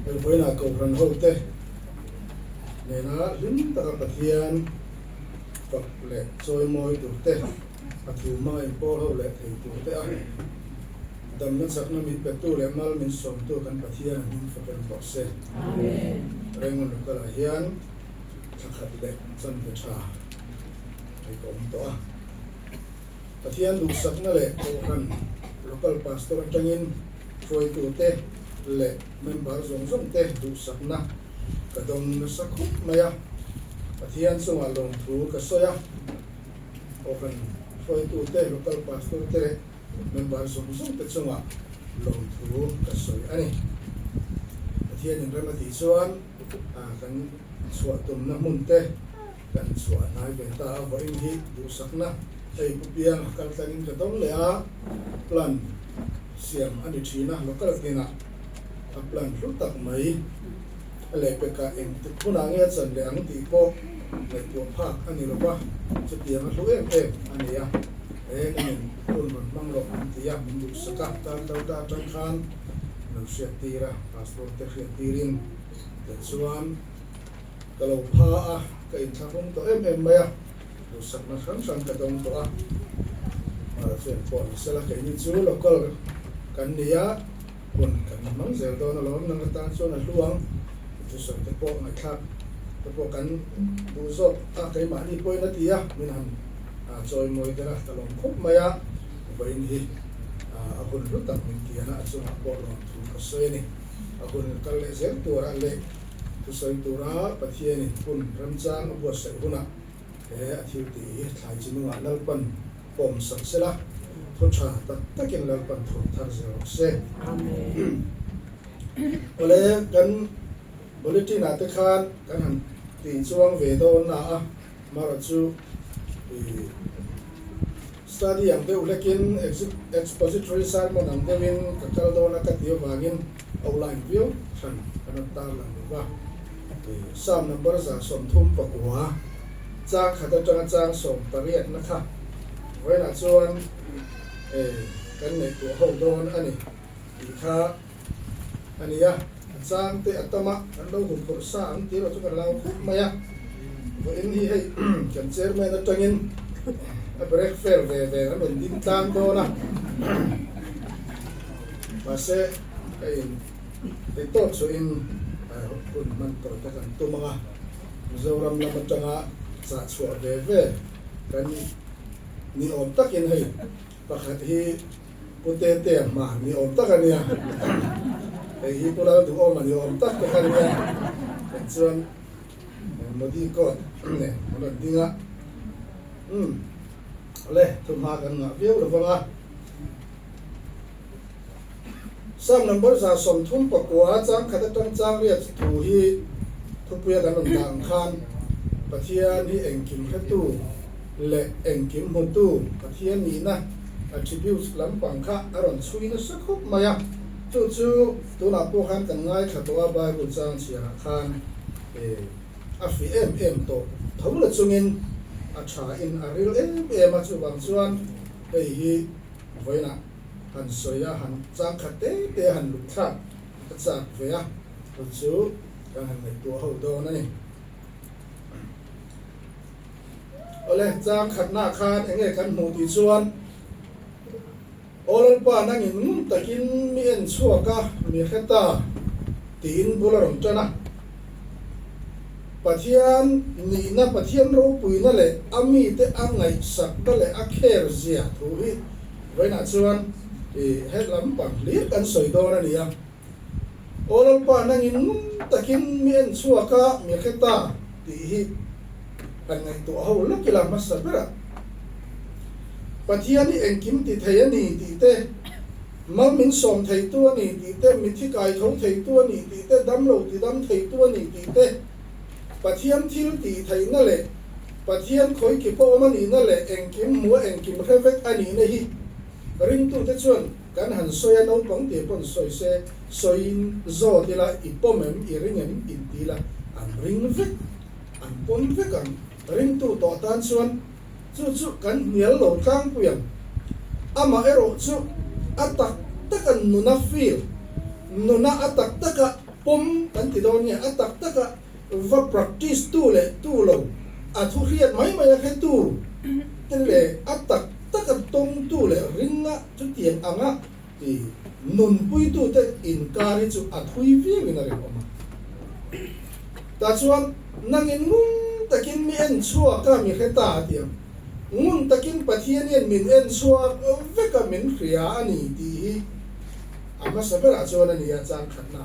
Vawiinah Kohhran hote nena hlim taka Pathian fak leh chawimawi turte, a thu hmanga inpawl ho leh thei turte a damna chakna min petu leh mal min sawmtu kan Pathian a hming fak em tawh se. Raymond Lukala hian thla khat leh chanve tha hei ka awm tawh a. Pathian duhsakna leh Kohhran Local Pastor atangin hruaitute leh member zawng zawngte duhsakna ka dawng nasa khawp mai a. Pathian chungah lawmthu ka sawi a, Kohhran hruaitute, Local Pastor te leh member zawng zawngte chungah lawmthu ka sawi a ni. Pathianin rem a tih chuan kan chhuah tumna hmun te kan chhuah hnai ve ta a, vawiin hi duhsakna hei pu piang a kal tlangin ka dawng leh a, plan siam a ni thin a, local hnenah a plan hlu tak mai a lehpekah engtik hunah nge a chan leh ang tih pawh ngaihtuah phak a ni lo va, chutiang a hlu em em a ni a, he nangin hun rawn hmang rawh an ti a, min duhsak a, tar kal ta atang khan lo hriattir a, pastor te hriattirin tichuan. Ka lo pha a, ka inthlahrung tawh em em mai a, duhsakna hrang hrang ka dawng tawh a. Mara chuan pawh ni sela keini chu local kan ni a, hun kan hmang zel dawn alawm, nang atan chuan a hlu ang, thusawi te pawh ngaihthlak te pawh kan duh zawk a, keimahni pawhin a ti a, min han chawimawi der a, ka lawm khawp mai a, vawiin hi a hun hlu tak min ti a, a chungah pawh lawmthu ka sawi a ni, a hun kal leh zel turah leh. Thusawi tura Pathianin hun remchang a buatsaih hunah he a thil tih hi thlai chi nungah Lalpan pawm sak sela, thu tha tak takin Lalpan thuam thar zel rawh se. Awle kan bulletin ah te khan kan han ti chuang ve dawn na a, amaherawh chu ih study ang deuh hlekin expository sermon ang deuhin ka kal dawn a ka ti avangin, Outline viau hran kan rawn tar lang lo va. Psalm number 139, chang khat atanga chang 18 na kha vawiinah chuan kan ngaihtuah ho dawn a ni tih kha a ni a. A chang te a tam a, kan lo huphurh sa ang tih erawh chu kan lau khawp mai a. Vawiin hi hei kan chairman atangin a break fail ve ve an rawn ding tlang dawn a. Mahse, ka in hei tawk chuhin hun hman tawh te kan tum ang a, Mizoram lam atanga chah chhuah ve ve kan ni awm takin hei pakhat hi Pu Tetea hma ni awm tak a nia, hei hi Pu Lalduhawma ni awm tak te kha a nia, tichuan Modi coat nen an rawn ding a, umm awle thumhma kan ngah viau lo vang a. Psalm number 139 chang khat atang chang riat thu hi thupuia kan rawn dah ang khan Pathian hi engkim hretu leh engkim hmutu Pathian nihna attributes lampang kha a rawn chhui nasa khawp mai a. Chu chu tunah pawh khan kan ngaithla tawh a Bible chang chhiarah khan a fi em em tawh tho la chungin a tha in a ril em em a chuvang chuan hei hi Vawiinah han sawi a, han chang khat te te a han lut thlak a chak ve a, chu chu kan han ngaihtuah ho dawn a ni. Awle, chang khatnaah khan eng nge kan hmuh tih chuan, Aw Lalpa, nangin ngun takin mi en chhuak a, mi hre ta, tiin bul a rawn tan a. Pathian nihna, Pathian ropuina leh a mite a ngaihsakna leh a kher zia thu hi vawiinah chuan i he lampang hlir kan sawi dawn a ni a. Aw Lalpa, nangin ngun takin mi en chhuak a, mi hre ta tih hi kan ngaihtuah ho lawk ila hmasa berah Pathian hi engkim ti thei a ni tih te, Mal min sawm theitu a ni tih te, mithi kai tho theitu a ni tih te, damlo ti dam theitu a ni tih te, Pathian thil tih theihna leh Pathian khawi ki pawh awm a nihna leh engkim hmu a engkim hre vek a nihna hi ringtute chuan kan han sawi a, naupang te pawn sawi se, sawiin zawt ila i pawm em, i ring em inti ila an ring vek, an pawm vek ang. Ringtu tawh tan chuan chu chu kan hnial lo tlangpui ang. Amaherawh chu a tak taka nuna feel, nuna a tak taka pawm kan ti dawn nge a tak taka va practice tu leh tu lo, a thu hriat mai mai a hretu te leh a tak taka tawngtu leh ringa chutiang anga i nunpuitute inkar hi chu a thui viauin a rinawm a. Tah chuan nangin ngun takin mi en chhuak a mi hre ta a ti ang. Ngun takin Pathian hian min en chhuak vek a min hria a ni tih hi a hmasa berah chuan a ni a chang khatna.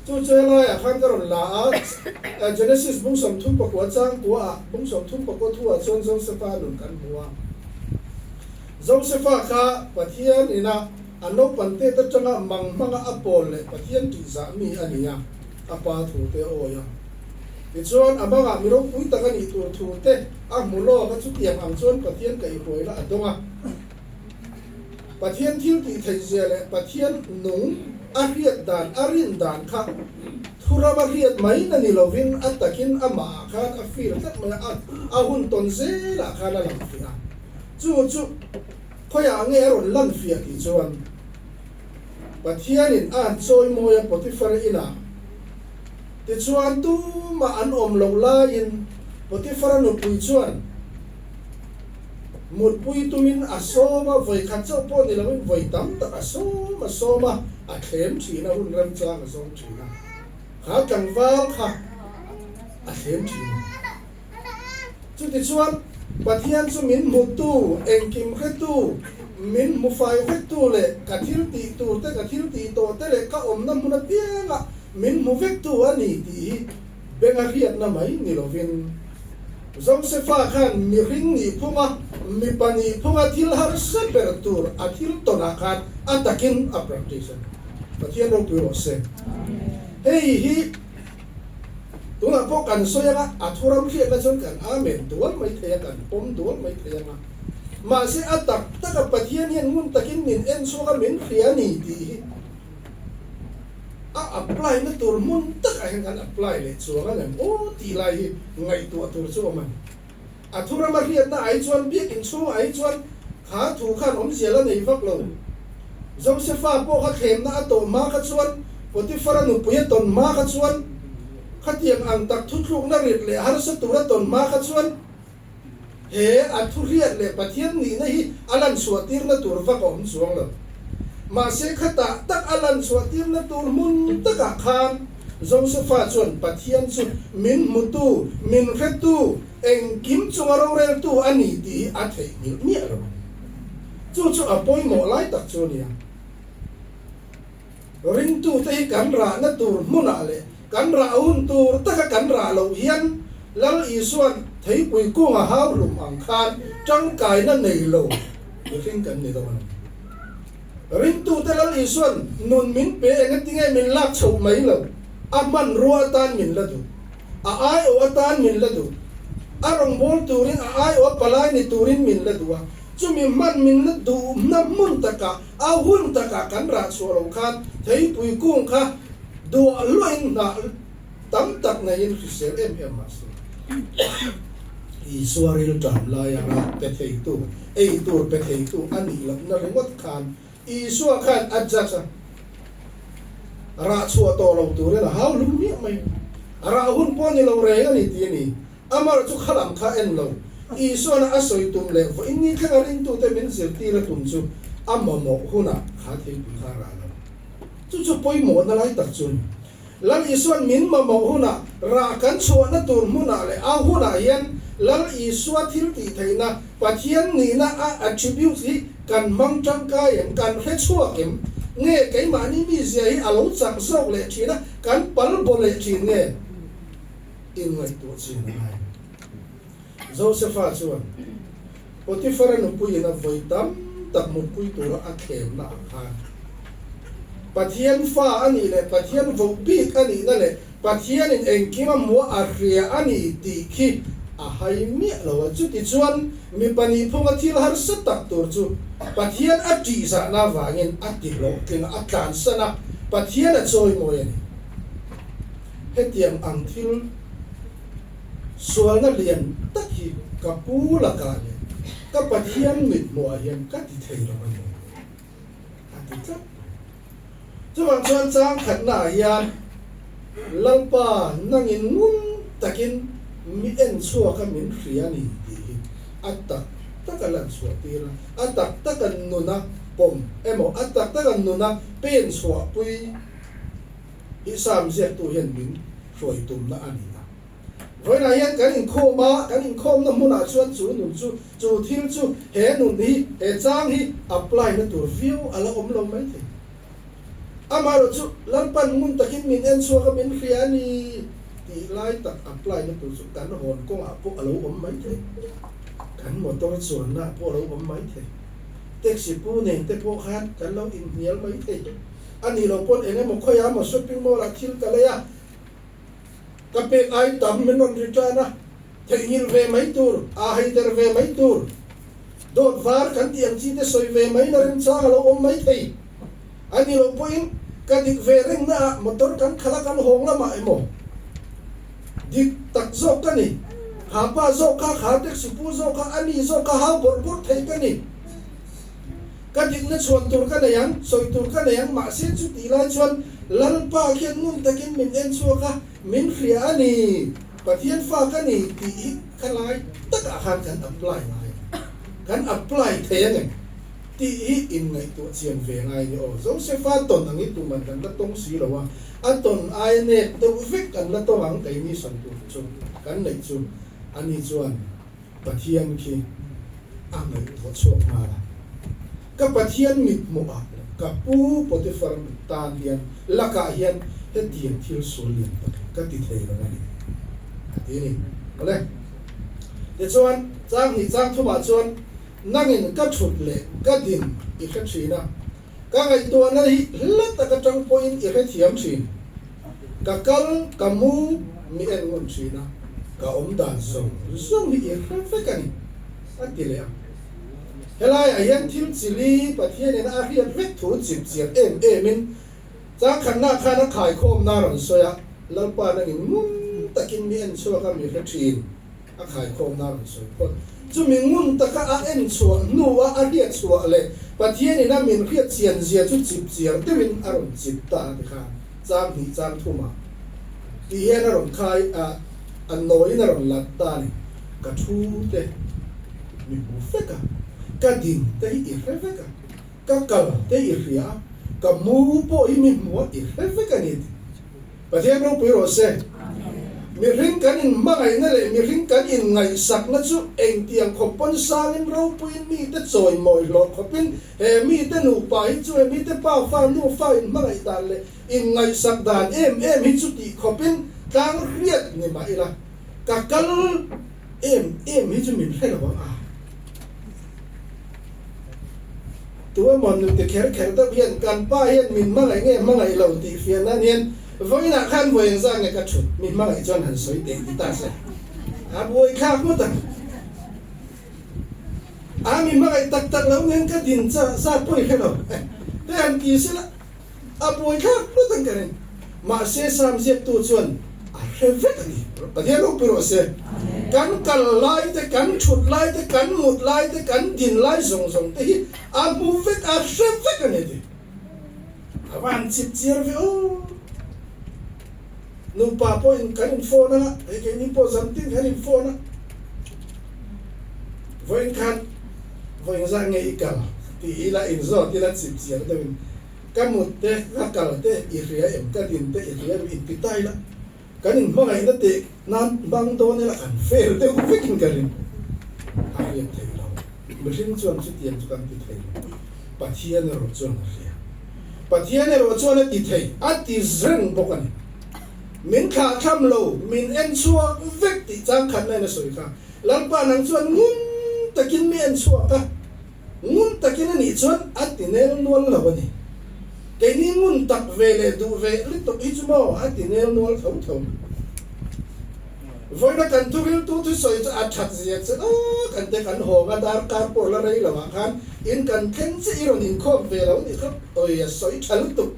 Chu chu helaiah khan ka rawn la a, Genesis bung 34 chang kuaah, bung 34 thuah chuan Josefa nun kan hmu a. Josefa kha Pathian ina a naupang tet atanga mang hmanga a pawl leh Pathian tihzah mi a ni a, a pa thute a awi a. Tichuan, a mangah mi ropui tak a nih tur thu te a hmu lawk a, chutiang ang chuan Pathian kaihhruaina a dawng a. Pathian thil tih theih zia leh Pathian nung a hriat dan, a rin dan kha thuram a hriat mai na ni lovin a takin amahah khan a feel tlat mai a, a hun tawn zelah khan a lang fiah a. Chu chu khawiah nge a rawn lan fiah tih chuan Pathianin a han chawimawi a Potiphar inah Tichuan, tumah an awm loh laiin Potiphara nupui chuan mutpui tumin a sawm a, vawi khat chauh pawh ni loin vawi tam tak a sawm a sawm a, a thlem thin a, hun remchang a zawng thin a, kha tlangval kha a thlem thin a. Chutichuan, Pathian chu min hmutu, engkim hretu, min hmu fai vektu leh ka thil tih tur te, ka thil tih tawh te leh ka awmna hmun apianga min hmu vektu a ni tih hi benga hriatna mai ni lovin, Josefa khan mihring nih phunga mipa nih phunga thil harsa ber tur a thil tawnah khan a takin a practice a ni. Pathian ropui rawh se. Hei hi. Tunah pawh kan sawi anga a thuram hriatna chuan kan amen dual mai thei a, kan pawm dual mai thei anga. Mahse a tak taka Pathian hian ngun takin min en chhuak a, min hria a ni tih hi a apply na tur hmun takah hian kan apply leh chuang a ngem aw tih lai hi ngaihtuah tur chu awm a ni. A thuram a hriatna ai chuan biakinn chhungah hi chuan kha thu khan awmzia la nei vak lo. Josefa pawh kha thlemna a tawh hma kha chuan, Potifara nupui a tawn hma kha chuan, khatiang ang tak thuthlukna rit leh harsa tur a tawn hma kha chuan, he a thuhriat leh Pathian nihna hi a lanchhuahtirna tur vak a awm chuang lo. Mahse khatah tak a lanchhuahtirna tur hmun takah khan Josefa chuan Pathian chu min hmutu, min hretu, engkim chunga roreltu a ni tih hi a theihnghilh miah lo. Chu chu a pawimawh lai tak chu a nia. Ringtute hi kan rahna tur hmunah leh kan rah hun tur taka kan rah loh hian Lal Isua'n theipui kunga hau hlum ang khan tangkaina nei lo mihring kan ni dawn a ni. Ringtute Lal Isua'n nun min pe engatinge min lak chhoh mai lo, a hmanrua atan min la duh. A aiawh atan min la duh. A rawngbâwl turin a aiawh a palai ni turin min la duh a. Chumi hman min la duhna hmun takah, a hun takah kan rah chhuah loh khan theipui kung kha duah luahin hnah tam tak neiin hrisel em em mah se. Isua rilṭam laia rah pe theitu, ei tur pe theitu a nih lohna ringawt khan Isua khan a judge a, rah chhuah tawh lo turin a hau hlum miah mai. Rah hun pawh ni lo reng a ni ti a ni. Amar chu khalam kha en lo. Isuana a sawi tum leh vawiin ni thlenga ringtute min zirtir a tum chu a mamawh hunah kha theipui kha a rah lo. Chu chu pawimawhna lai tak chu a ni. Lal Isua'n min mamawh hunah rah kan chhuahna tur hmunah leh a hunah hian Lal Isua thil tih theihna, Pathian nihna a attributes hi kan hmang tangkai em, kan hre chhuak em? Nge keimahni mizia hi a lo chak zawk leh thin a, kan pal baw leh thin nge? Inngaihtuah chin a ngai. Josefa chuan Potifara nupuiin a vawi tam tak mutpui tura a thlemna ah khan Pathian fa a nih leh Pathian voh bik a nihna leh Pathianin engkim a hmuh a hria a ni tih khi a hai miah lo a. Chutichuan mipa nih phunga thil harsa tak tur chu Pathian a ṭihzahna avangin a ti hlawhtling a, a tlansan a, Pathian a chawimawi a ni. Hetiang ang thil. Sualna lian tak hi ka pu lakah leh ka Pathian mithmuhah hian ka ti thei lo a ni, a ti tlat mai. Chuvang chuan chang khatnaah hian Lalpa nangin ngun takin mi en chhuak a min hria a ni tih hi a tak tak a lan chhuah tir a, a tak tak a nuna pawm emaw a tak tak a nuna pen chhuahpui hi Sam ziaktu hian min hruai tumna a ni a. Vawiinah hian kan inkhawm a, kan inkhawmna hmunah chuan chu nun chu, chu thil chu, he nun hi, he chang hi apply na tur viau a la awm lo maithei. Amaherawh chu Lalpan ngun takin min en chhuak a, min hria a ni tih lai tak apply na tur chu kan hawn kawngah pawh a lo awm maithei, kan motor chuanna ah pawh a lo awm maithei, taxi pu nen te pawh khan kan lo inhnial maithei. A nih loh pawn eng emaw khawiah emaw shopping mall ah thil ka lei a, ka pek ai tam min rawn return a, theihnghilh ve mai tur, aa hei der ve mai tur, dawt var kan tih ang chi te sawi ve mai na remchang a lo awm mai thei. A nih loh pawhin ka dik ve reng na ah motor kan khalh a kan hawng lamah emaw dik tak zawk ka ni, kha pa zawk kha, kha taxi pu zawk kha, a ni zawk kha hau bawrh bawrh thei ka ni. Ka dikna chhuan tur ka nei ang, sawi tur ka nei ang, mahse chutih lai chuan Lalpa khian ngun takin min en chhuak a, min hria a ni, Pathian fa ka ni tih hi ka lai takah khan kan apply ngai a, kan apply thei a ngem tih hi inngaihtuah chian ve ngai a ni aw. Josefa tawn ang hi tuman kan la tawng si lo a, a tawn aia nek deuh vek kan la tawng ang keini sawi tur chu kan neih chu ani chuan Pathian khi a ngaihtuah chhuak nghal a, Ka Pathian mit hmuh ah leh ka pu Potiphar mit tan hian lakah hian hetiang thil sual lian tak hi ka ti thei lo a ni, a ti a ni. Awle. Tichuan, chang hnih chang thumah chuan nangin ka thut leh ka din i hre thin a, ka ngaihtuahna hi hla tak atang pawhin i hrethiam thin. Ka kal, ka mu, mi en ngun thin a, ka awm dan zawng zawng hi i hre vek a ni, a ti leh a. Helaiah hian thil chili Pathianin a hriat vek thu chip chiang em emin changkhatna khan a khaikhawmna a rawn sawi a, Lalpa nangin ngun takin mi en chhuak a mi hre thin. A khaikhawmna a rawn sawi phawt. Chumi ngun taka a en chhuah hnua a hriat chhuah leh Pathianin a min hriat chian zia chu chip chiar deuhin a rawn chip ta a ti kha chang hnih chang thumah tih hian a rawn khai a, a nawiin a rawn lat ta a ni. Ka thu te mi hmu vek a, ka din te hi i hre vek a, ka kal te i hria a, ka mu pawh hi mi hmu a i hre vek a ni ti. Pathian ropui rawh se. Mihring kan inhmangaihna leh mihring kan inngaihsakna chu engtiang khawp pawn sangin ropuiin mite chawimawi hlawh khawpin he mite nupa hi chu he mite pa fa nufa inhmangaih dan leh inngaihsak dan em em hi chu tih khawpin tlang riat ni mah ila ka kal em em hi chu min hre lo ang a. Tu emaw nute kher kher deuh hian kan pa hian min hmangaih nge hmangaih lo tih fiah nan hian vawiinah khan vawi engzah nge ka thut min hmangaih chuan han sawi teh ti ta se a buai thlak ngawt ang. A mi hmangaih tak tak lo nen ka din zat pawh i hre lo te han ti sela A buai thlak phawt ang ka ring. Mahse Sam ziaktu chuan a hre vek a ni. Pathian ropui rawh se. Kan kal lai te, kan thut lai te, kan mut lai te, kan din lai zawng zawng te hi a hmu vek, a hre vek a ni ti. A va han chip chiar ve aw. Nupa pawhin kan in phone a, hei keini pawh zan tin kan in phone a. Vawiin khan vawiin zah nge i kal tih ila inzawt ila chip chiar deuhin ka mut te, ka kal te i hria em, ka din te i hria em inti ta ila kan inhmangaihna teh nan hmang dawn ila kan fail deuh vekin ka ring. A hriat theih lo. Mihring chuan chutiang chu kan ti thei lo. Pathian erawh chuan a hria. Pathian erawh chuan a ti thei, a ti reng bawk a ni. Min thlahthlam lo, min en chhuak vek tih changkhatna in a sawi kha. Lalpa nang chuan ngun takin mi en chhuak a, ngun takin a nih chuan a ti nel nual lo a ni. Keini ngun tak ve leh duh ve lutuk hi chu maw a ti nel nual tho tho. Vawiina kan thuriltu thusawi chu a that zia che aw kan te kan hawng a darkar pawh la rei lo ah khan in kan thleng che i rawn inkhawm ve lo nih kha awi a sawi tha lutuk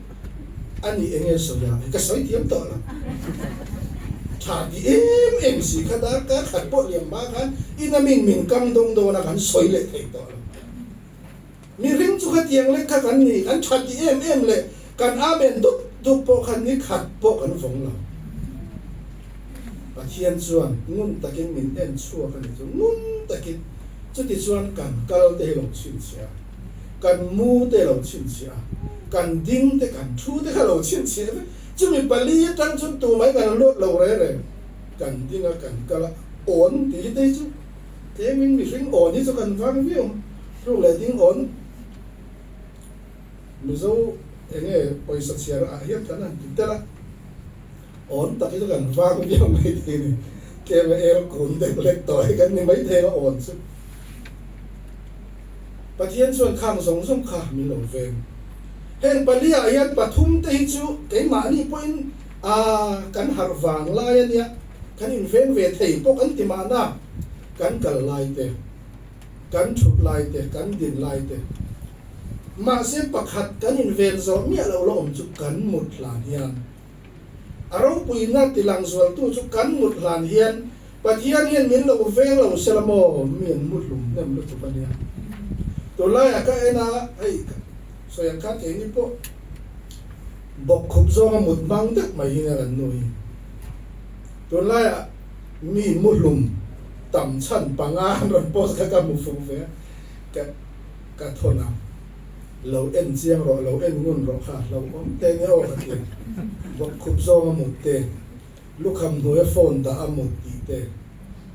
a ni enge sawi a ka sawi thiam tawh lo tha ti em em si kha darkar khat pawh liam hma khan in a min min kam dawng dawn a kan sawi leh thei tawh lo mihring chu khatiang lek kha kan ni kan tha ti em em leh kan amen dup dup pawh khan ni khat pawh kan vawng lo. Pathian chuan ngun takin min en chhuak a ni chu, ngun takin. Chutichuan kan kal te hi lo chhinchhiah a, kan mu te lo chhinchhiah a, kan ding te kan thu te kha lo chhinchhiah vek. Chumi pali atang chuan tumah hi kan luat lo reng reng. Kan ding a, kan kal a, awn tih hi te hi chu tlemin mihring awn hi chu kan vang viau ang. Tluk leh ding awn Mizo enge pawisa chhiar ah hian kan han ti tel a. Awn tak hi chu kan vang viau mai thei a ni. Tlem a el kun deuh lek tawh hi kan ni mai thei a awn chu. Pathian chuan khang zawng zawng kha min lo veng. Heng paliah hian pathum te hi chu keimahni pawhin a kan harh vang lai a nia, kan inveng ve thei pawh kan ti mahna, kan kal lai te, kan thut lai te, kan din lai te. Mahse pakhat kan inven zawh miah lo la awm chu kan mut hlan hian a ropuina tilang zualtu chu kan mut hlan hian Pathian hian min lo veng lo se la maw mi an mu hlum hnem lutuk a nia. Tunlaiah ka en a, hei sawi ang khan keini pawh bawkkhup zawnga mut hmang deuh mai hi nia kan nu hi. Tunlaiah mi mu hlum tam chhan panga an rawn post kha ka hmu fuh ve a, ka ka thawn a. Lo en chiang rawh, lo en ngun rawh kha hlauhawm te nge aw ka ti a, bawkkhup zawnga mut te, lukham hnuaia phone dah a mut tih te,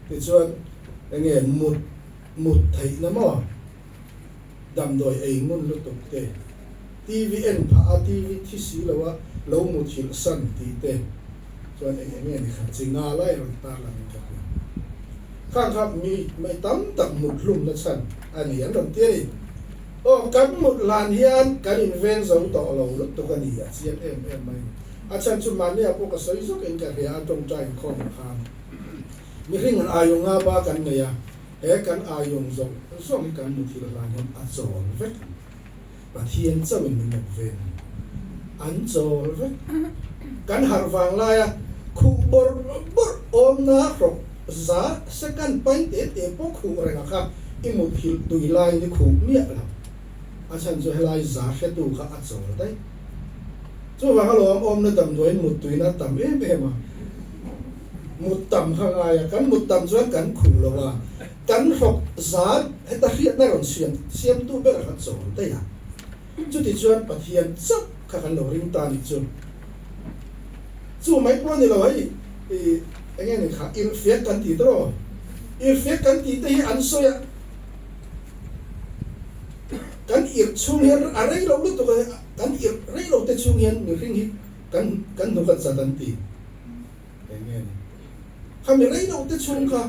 tichuan enge mut mut theihna maw, damdawi ei ngun lutuk te, TV en phah a TV thi si lo a lo muthilh san tih te, chuan eng enge ni kha chi nga lai rawn tar lang in ka hria. Khang kha mi mai tam tak mut hlumna chhan a ni an rawn ti a ni. Aw kan mut hlan hian kan inveng zo tawh lo lutuk a ni a chiang em em mai. A chhan chu mahnia pawh ka sawi zawk in ka hria a tawngtai inkhawm ah khan mihring an aiawng nga ba kan nei a, he kan aiawng zawng zawng hi kan muthilh hlan hian a chawl vek. Pathian chauhin min lo veng a ni. An chawl vek. Kan harh vang laia khuh bawrh bawrh awmna hrawk za second pain te te pawh khuh reng a kha i muthilh tui laiin i khuh miah lo. A chhan chu helai za hretu kha a chawl daih. Chuvang alawm awmna damdawiin muttuina a tam em em a. Mut tam kha ngai a, kan mut tam chuan kan khuh lo a. Kan hrawk zan heta hriatna rawn siam siamtu ber kha chawl daih a. Chuti chuan Pathian chauh kha kan lo ring ta nih chu. Chu mai pawh a ni lo hei i eng nge ni kha irhfiak kan ti tawh. Irhfiak kan tih te hi an sawi a, kan irh chhung hian a rei lo lutuk a, kan irh rei lo te chhung hian mihring hi kan kan hnuk a chat an ti. Eng nge ni? Khami rei lo te chhung kha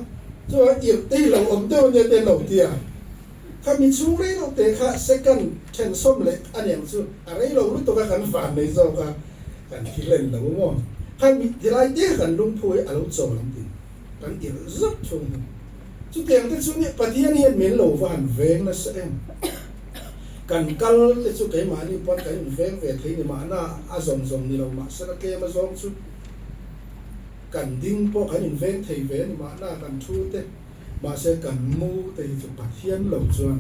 chuan irh te hi lo awm deuh ania te lo ti a. Khami chhung rei lo te kha second thensawm leh a niang chu a rei lo lutuk a kan van nei zawk a, kan thi hlen lo maw? Khami tilai te kha kan lungphu hi a lo chawl an ti. Kan irh zauh thung hi. Chutiang te chu nia Pathian hian min lo va han veng nasa em? Kan kal te chu keimahni pawn kan inveng ve thei ni mahna a zawng zawng ni lo mahsela tlem a zawng chu Kan ding pawh kan inveng thei ve a ni mahna kan thu te, mahse kan mu te hi chu Pathian lo chuan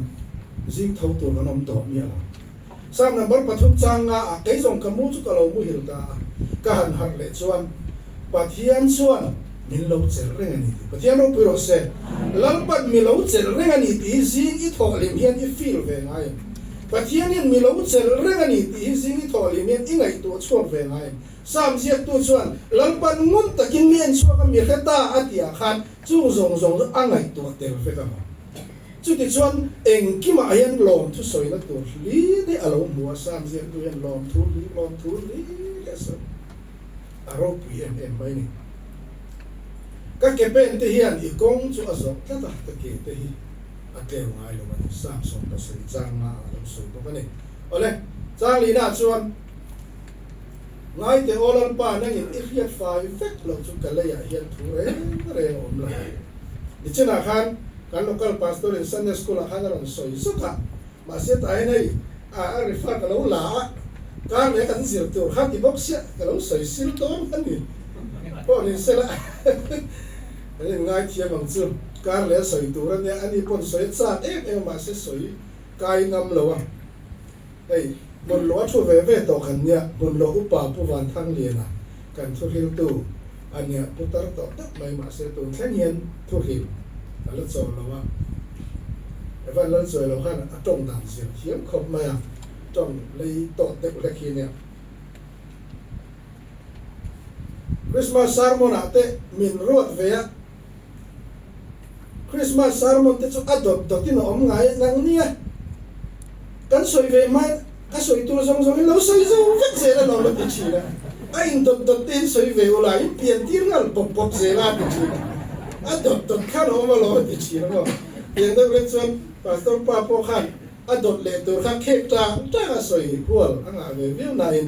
zing tho tur kan awm tawh miah lo. Psalm number pathum chang nga ah kei zawng ka mu chu ka lo muhil ta a, ka han harh leh chuan Pathian chuan min lo chelh reng a ni tih Pathian ropui rawh se. Lalpan mi lo chelh reng a ni tih hi zing i thawh hlim hian i feel ve ngai em? Pathian hian mi lo chelh reng a ni tih hi zing i thawh hlim hian i ngaihtuah chhuak ve ngai em? Sam ziaktu chuan, Lalpan ngun takin mi en chhuak a mi hre ta a tih ah khan chung zawng zawng chu a ngaihtuah tel vek ang. Chutichuan, engkimah hian lawmthu sawina tur hli daih a lo hmu a, Sam ziaktu hian lawmthu hli, lawmthu hli daih a sawi. A ropui em em mai ni. Ka ke pen te hian i kawng chu a zawh tlat a, ka ke te hi a tleu ngai lo a ni, Sam 17 chang nga ah a lo sawi bawk a ni. Awle, chang lihna ah chuan, Ngaite aw Lalpa, nangin i hriat fai vek lo chu ka leiah hian thu reng reng a awm lo. Nichinah khan kan local pastor in Sunday school ah khan a rawn sawi zuk a, mahse tah hian hei a refer ka lo la a, kar leh kan zir tur kha ti bawk siah ka lo sawi sil dawn a ni pawh ni sela kan in ngaithiam ang chu, kar leh a sawi tur a nia, ani pawn sawi a chak em em a mahse sawi kai ngam lo a. Hei, hmun lawh a thu ve ve tawh kan nia, hmun lawh upa Pu Vanthangliana kan thuhriltu A nia, putar tawh tak mai mahse tun thleng hian thu hlim a la chawl lo a. Evan Lalchuai lo khan a tawng dan zir thiam khawp mai a, tawng lei tawh deuh hlek hi nia. Christmas sermon ah te min ruat ve a, Christmas sermon te chu a dawt dawt in a awm ngai nang nia. Kan sawi ve hmain ka sawi tur zawng zawng in lo sawi zo vek zel a lawm a ti thin a, a in dawt dawt te in sawi ve ula in pian tir nghal pawp pawp zel a ti thin a, a dawt dawt khan a awm a lawm a ti thin a maw. Tiang deuh lek chuan Pastor pa pawh khan a dawt leh tur kha khek tang tang a sawi hual a ngah ve viau nain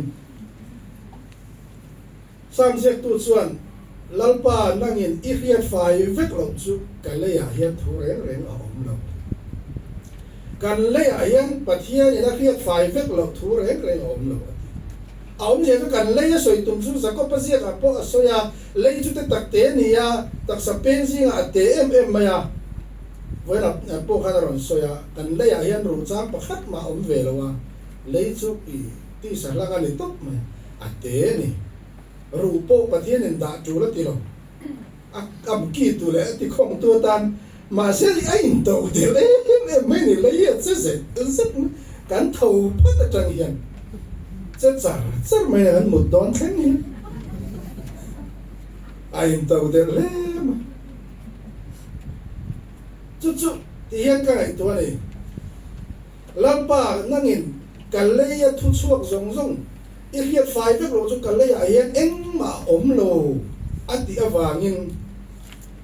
Sam ziaktu chuan, Lalpa, nangin i hriat fai vek loh chu ka leiah hian thu reng reng a awm lo. Kan leiah hian Pathianin a hriat fai vek loh thu reng reng a awm lo, a ti. A awmzia chu kan lei a sawi tum chu Jakob-a ziakah pawh a sawi a, lei chu te tak te a ni a, taksa peng zingah a te em em mai a. Vawiin pawh khan a rawn sawi a, kan leiah hian ruhchang pakhat mah a awm ve lo a, lei chu i tisa hlang a ni tawp mai. A te a ni. Ruh pawh Pathianin dah tul a ti lo. A kam ki tu leh a ti khawng tu atan mahse a intoh del em em mai ni lei a che zet zet mai. Kan tho phat atang hian che char char mai a kan mut dawn thleng hian a intoh del hle mai. Chu chu ti hian ka ngaihtuah a ni. Lalpa, nangin ka lei a thu chhuak zawng zawng i hriat fai vek lo chu ka leiah hian engmah a awm lo a tih avangin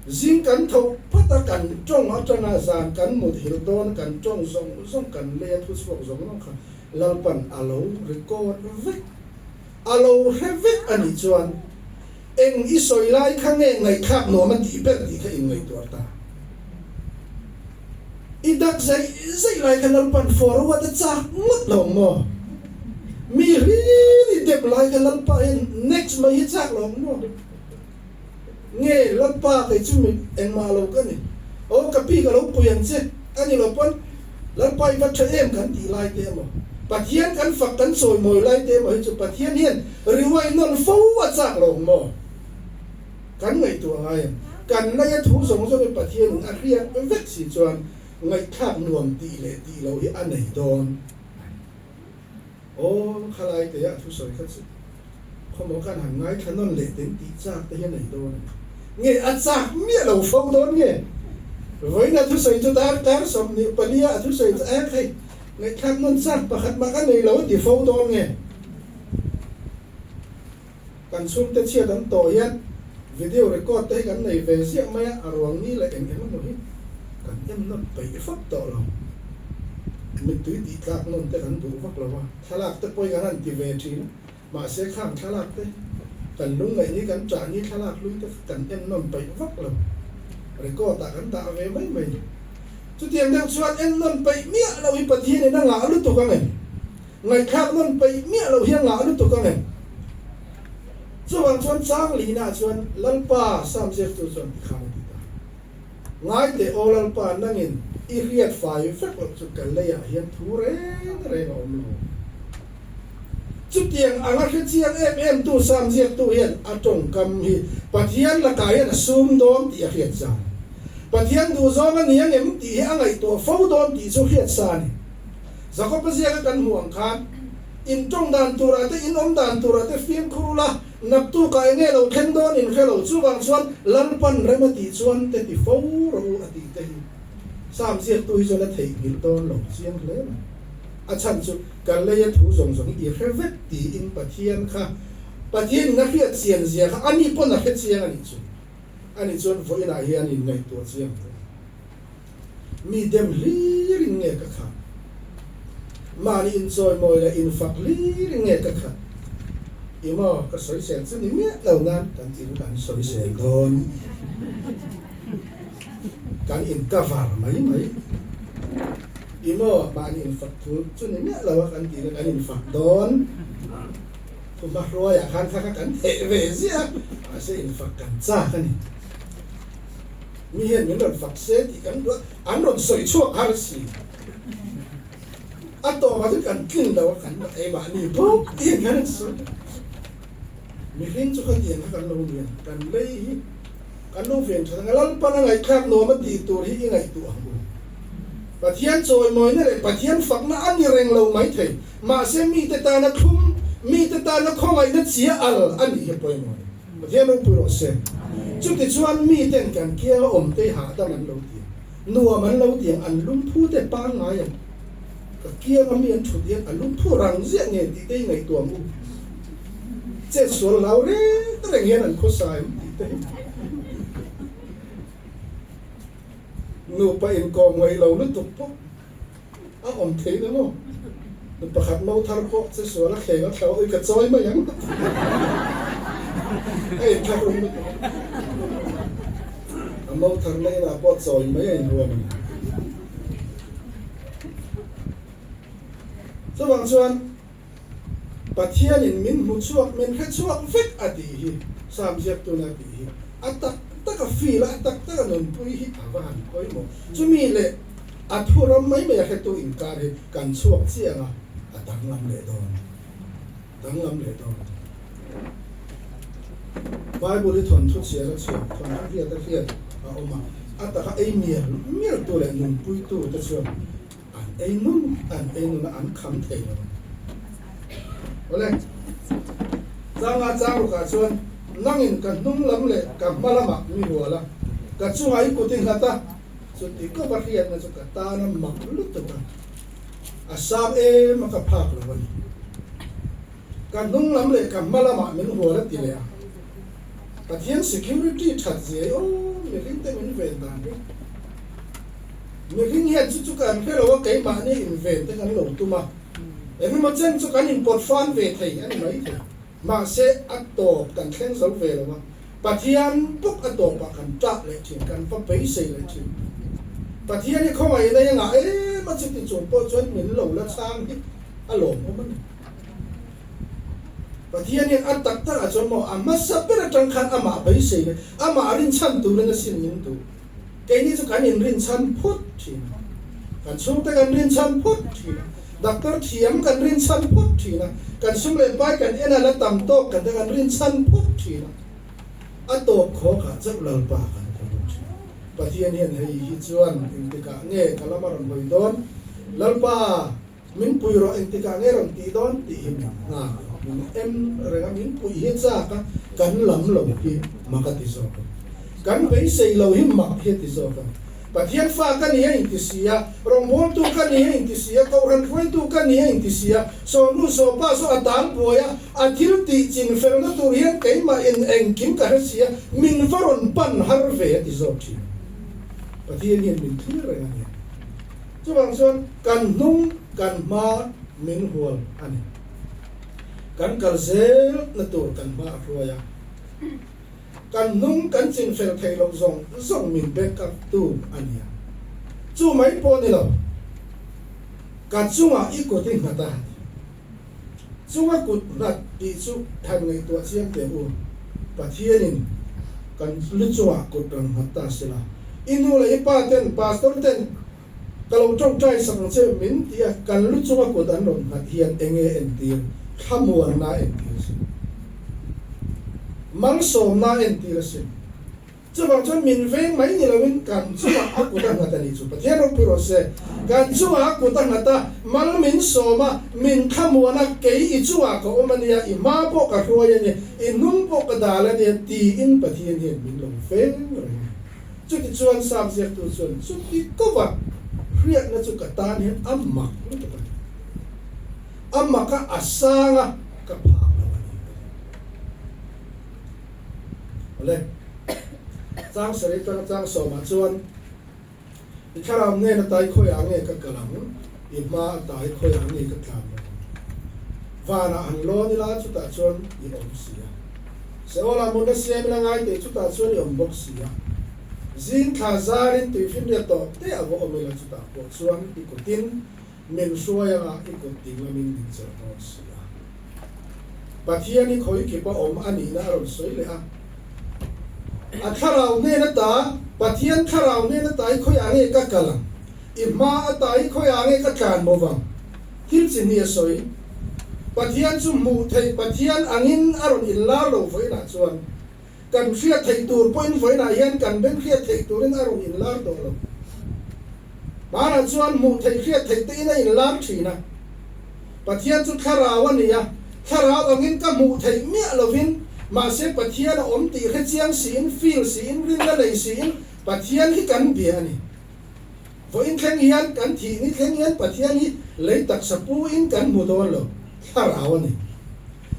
zing kan tho phat a kan tawng atanga zan kan mut hil dawn kan tawng zawng zawng kan lei a thu chhuak zawng zawng kha Lalpan a lo record vek a lo hre vek a nih chuan eng i sawi lai kha nge ngaihthlak nuam a tih ber tih kha inngaihtuah ta. I dak zeih zeih lai kha Lalpan forward a chak ngawt lo ang maw? Mi hlir i dep lai kha Lalpa hian next mai hi chak lo ang maw? Nge Lalpa kei chu mi engmah lo ka ni. Aw ka pi ka lo pui ang che a ni lo pawn Lalpa i va tha em kan tih lai te emaw Pathian kan fak kan chawimawi lai te emaw hi chu Pathian hian riuai nawn fo a chak lo ang maw? Kan ngaihtuah ngai em? Kan laia thu zawng zawngin Pathianin a hriat vek si chuan ngaihthlak nuam tih leh tih loh hi a nei dawn. Aw, khalai te a thusawi kha chu khawmaw khan han ngaithla nawn leh ten tih chak te hi a nei dawn a ni. Nge a chak miah lo fo dawn nge? Vawiin a thusawi chu darkar 24 a thusawi chu a hei ngaihthlak nawn chak pakhat mah ka nei lo a ti fo dawn nge? Kan chhungte chhiat an tawh hian video record te hi kan nei ve ziah mai a, a ruang ni leh eng eng emaw hi kan en nawn peih fap tawh lo. Mittui tih tlak nawn te kan duh vak lo a, thlalak te pawh hi kan han ti ve thin a, mahse khang thlalak te kan lungngaih ni kan ṭah ni thlalak hlui te kha kan en nawn peih vak lo, record ah kan dah ve mai mai. Chutiang deuh chuan en nawn peih miah loh hi Pathianin a ngah lutuk ang em? Ngaihthlak nawn peih miah loh hian ngah lutuk ang em? Chuvang chuan chang lihna chuan Lalpa Sam ziaktu chuan ti khan a ti ta. Ngai teh aw Lalpa nangin i hriat fai vek loh chu ka leiah hian thu reng reng a awm lo. Chutiang anga hre chiang em em tu Sam ziaktu hian a tawngkam hi Pathian lakah hian a sum dawn tih a hriat zan. Pathian duhzawng a ni ang em tih hi a ngaihtuah fo dawn tih chu hriat sa a ni. Jakob-a ziaka kan hmuh ang khan, In tawng dan turah te, in awm dan turah te fimkhur ula, naktukah eng nge lo thleng dawn in hre lo, chuvang chuan Lalpan rem a tih chuan te ti fo rawh u a tih te hi Sam ziaktu hi chuan a theihnghilh dawn lo chiang hle mai. A chhan chu ka leia thu zawng zawng i hre vek tiin Pathian kha Pathianin a hriat chian zia kha ani pawn a hre chiang a nih chu. Ani chuan vawiinah hian in ngaihtuah chiang tawh. Mi dem hlirin nge ka khat? Mahni inchawimawi leh infak hlirin nge ka khat? I maw ka sawisel chu ni miah lo nan kan in kan sawisel dawn. Kan in cover mai mai. I maw mahni infak thu chu ni miah lo a kan tihna kan infak dawn. Thuma hruaiah khan kha kha kan theh ve ziah a, mahse infak kan chak a ni. Mi hian min rawn fak se tih kan duh a, an rawn sawi chhuak har si. A tawpah chuan kan tlin lo a, kan keimahni bawk hian kan rawn sawi. Mihring chu khatiang kha kan lo lian, kan lei hi kan lo ven that anga Lalpan a ngaihthlak nuam a tih tur hi i ngaihtuah ang u. Pathian chawimawina leh Pathian fakna a ni reng lo maithei, mahse mite tana thlum, mite tana khawngaihna chia al a nih hi pawimawh a ni. Pathian ropui rawh se. Chutichuan miten kan kianga awmte hahdam an lo ti ang, nuam an lo ti ang, an lungphu te pangngai ang. Ka kianga mi an thut hian a lungphu rang ziah nge tih te hi ngaihtuah ang u. Chet sual hlau reng reng hian an khawsa em tih te hi. Nupa inkawm ngaih lo lutuk pawh a awm thei na maw? Nu pakhat mo thar pawh che sual a thleng a thlau ui ka chawi mai ang a inthlak rum lutuk a mo thar na inah pawh chawi mai a inruam a ni. Chuvang chuan Pathianin min hmu chhuak, min hre chhuak vek a tih hi, Sam ziaktuna a tih hi, a tak taka feel a, a tak taka nunpui hi a va han pawimawh. Chumi leh a thu ram mai mai a hretu inkar hi kan chhuak chiang a, a danglam leh dawn, danglam leh dawn. Bible hi thawnthu chhiar a chhiar, thawnthu hriat a hriat a awm a, a taka ei mial mialtu leh nunpuitu te chuan An ei nun, an ei nun a an kham thei lo. Awle, changa chang rukah chuan nangin ka hnung lam leh ka hma lamah mi hual a, ka chungah i kut i nghat a, chuti ka va hriatna chu ka tan a mak lutuk a, a sang em a ka phak lo a ni. Ka hnung lam leh ka hma lamah min hual a ti leh a, Pathian security that zia i aw mihring te min ven dan hi. Mihring hian chu chu kan hre lo a, keimahni inven te kan lo tum a, engemaw chen chu kan inpawt fan ve thei a ni maithei. Mahse, a tawp kan thleng zo ve lo a, Pathian bawk a tawpah kan ṭah leh ṭhin, kan va beisei leh ṭhin. Pathian hi khawngaih nei a ngah em a, chuti chung pawh chuan min lo la chhang hi a lawmawm a ni. Pathian hian a tak takah chuan maw a hmasa ber aṭang khan amah beisei leh amah rinchhan turin a sin min duh. Keini chu kan inrinchhan phawt thin a, kan chhungte kan rinchhan phawt thin a, doctor thiam kan rinchhan phawt thin a, kan sum leh pai kan en a la tam tawk kan te kan rinchhan phawt thin a, a tawp khawkah chauh Lalpa kan ko bawk thin. Pathian hian hei hi chuan engtikah nge ka lama rawn hawi dawn? Lalpa min pui rawh engtikah nge rawn tih dawn tih hi min nghak a, min en reng a, min puih hi chak a, kan lam lo hi mak a ti zawk a, kan beisei lo hi mak hi a ti zawk a, Pathian fa ka ni a inti si a, rawngbawltu ka ni a inti si a, kohhran hruaitu ka ni a inti si a, sawhnu sawhpa saw a tal buai a, a thil tih chin felna tur hian keimah in engkim ka hre si a, min va rawn pan har ve a ti zawk thin. Pathian hian min thlir reng a nia. Chuvang chuan kan hnung kan hma min hual a ni. Kan kal zel na tur kan hma a hruai a, kan hnung kan chin fel theih loh zawng zawng min back up tu a ni a. Chu mai pawh ni lo, ka chungah i kut i nghat a ti. Chunga kut nghat tih chu than ngaihtuah chiang teh u. Pathianin kan lu chungah kut rawn nghat ta se la, i nu leh i pa ten, pastor ten ka lo tawngtai sak ang che min ti a, kan lu chunga kut an rawn nghat hian enge entir? Thlamuanna entir a sin. Malsawmna entir a sin. Chuvang chuan min veng mai ni loin kan chungah a kut a nghat a nih chu. Pathian ropui rawh se. Kan chungah a kut a nghat a, mal min sawm a, min thlamuan a, kei i chungah ka awm a nia, i hma pawh ka hruai a nia, i hnung pawh ka dal a nia tiin Pathian hian min lo veng reng a. Chutichuan Sam ziaktu chuan chuti kova hriatna chu ka tan hian a mak lutuk a ni. A mak a, a sang a, ka phak lo a ni. Awle, chang sarih atanga chang sawmah chuan i thlarau hnen a tai khawiah nge ka kal ang, i hma a tai khawiah nge ka tlan lo ang. Vanah han lawn ila chutah chuan i awm si a. Seolah mutna siam ila ngai teh chutah chuan i awm bawk si a. Zing thla zarin tuifinriat tawh te a va awm ila chutah pawh chuan i kutin min hruai anga i kut ding lamin min chelh dawn si a. Pathian hi khawi kip a awm a nihna a rawn sawi leh a. A thlarau hnen ata, Pathian thlarau hnen ata i khawiah nge ka kal ang? I hma ata i khawiah nge ka tlan maw vang? Thil chi hnih a sawi. Pathian chu hmuh theih Pathian angin a rawn inlar lo vawiinah chuan kan hriat theih tur pawhin vawiinah hian kan beng hriat theih turin a rawn inlar tawh lo. Hmanah chuan hmuh theih hriat theih te in a inlar thin a. Pathian chu thlarau a ni a, thlarau angin ka hmuh theih miah lovin, mahse Pathian a awm tih hrechiang siin, feel siin, rinna nei siin Pathian hi kan bia a ni. Vawiin thleng hian kan thih ni thleng hian Pathian hi lei taksa pu in kan hmu dawn lo, thlarau a ni.